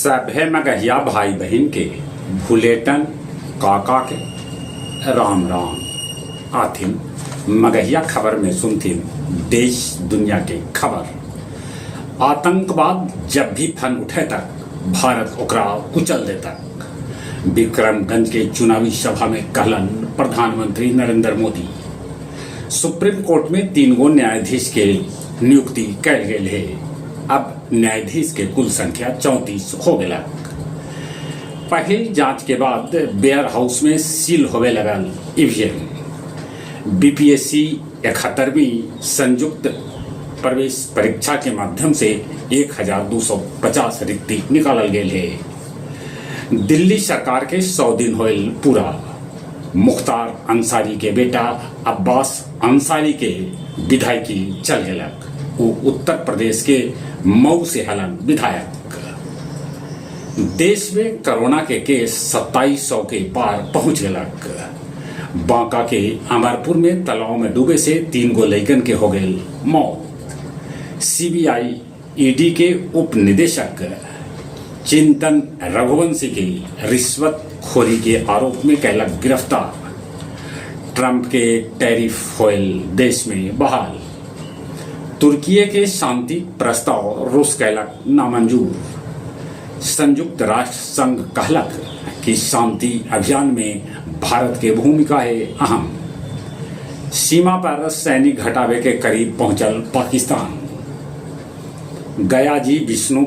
सभे मगहिया भाई बहिन के भुलेटन काका के राम राम। आथिन मगहिया खबर में सुनथिन देश दुनिया के खबर। आतंकवाद जब भी फन उठे तक भारत ओकरा कुचल देतक। विक्रमगंज के चुनावी सभा में कहलन प्रधानमंत्री नरेंद्र मोदी। सुप्रीम कोर्ट में तीन गो न्यायाधीश के नियुक्ति कैल गेल हे। अब न्यायाधीश के कुल संख्या 34 हो गेलक। पहिल जांच के बाद वेयर हाउस में सील होवे लगल ईवीएम। बीपीएससी 71वीं संयुक्त प्रवेश परीक्षा के माध्यम से 1250 रिक्ति निकालल गेल हे। दिल्ली सरकार के 100 दिन होल पूरा। मुख्तार अंसारी के बेटा अब्बास अंसारी के विधायकी चल गेलक। उ उत्तर प्रदेश के मऊ से हलन विधायक। देश में कोरोना के केस 2700 के पार पहुंच गेलक। बांका के अमरपुर में तालाब में डूबे से 3 गो लइकन के हो गई मौत। सीबीआई ईडी के उप निदेशक चिंतन रघुवंशी के रिश्वतखोरी के आरोप में कैलक गिरफ्तार। ट्रंप के टैरिफ होयल देश में बहाल। तुर्की के शांति प्रस्ताव रूस कैलक नामंजूर। संयुक्त राष्ट्र संघ कहलक कि शांति अभियान में भारत के भूमिका है अहम। सीमा पर सैनिक घटावे के करीब पहुंचल पाकिस्तान। गया जी विष्णु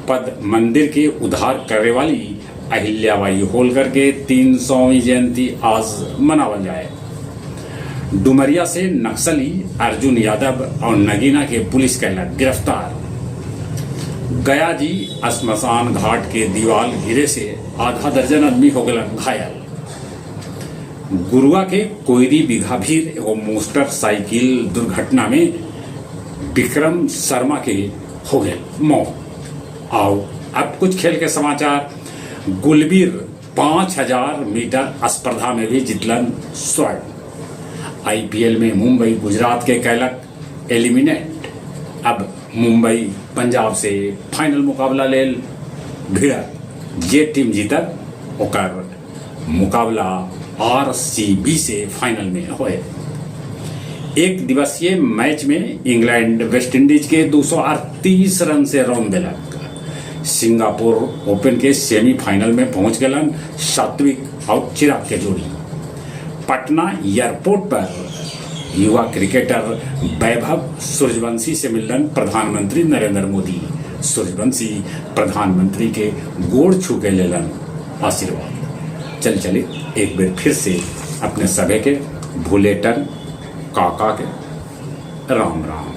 पद मंदिर के उद्धार करे वाली अहिल्याबाई होलकर के 300वीं जयंती आज मनावल जाए। डुमरिया से नक्सली अर्जुन यादव और नगीना के पुलिस कैलक गिरफ्तार। गया जी श्मशान घाट के दीवार गिरे से आधा दर्जन आदमी हो गए घायल। गुरुआ के कोयरी बीघा भीर एगो मोटरसाइकिल दुर्घटना में विक्रम शर्मा के हो गए मौत। आओ अब कुछ खेल के समाचार। गुलबीर 5000 मीटर स्पर्धा में भी जीतलन स्वर्ण। आईपीएल में मुंबई गुजरात के कैलक एलिमिनेट। अब मुंबई पंजाब से फाइनल मुकाबला लेल भिड़त। जे टीम जीतत ओकर मुकाबला आरसीबी से फाइनल में होए। एक दिवसीय मैच में इंग्लैंड वेस्टइंडीज के 238 रन से रौंद देलक। सिंगापुर ओपन के सेमीफाइनल में पहुंच गलन सात्विक और चिराग के जोड़ी। पटना एयरपोर्ट पर युवा क्रिकेटर वैभव सूर्यवंशी से मिलन प्रधानमंत्री नरेंद्र मोदी। सूर्यवंशी प्रधानमंत्री के गोड़ छू के लेलन आशीर्वाद। चल चले एक बार फिर से अपने सभे के भुलेटन काका के राम राम।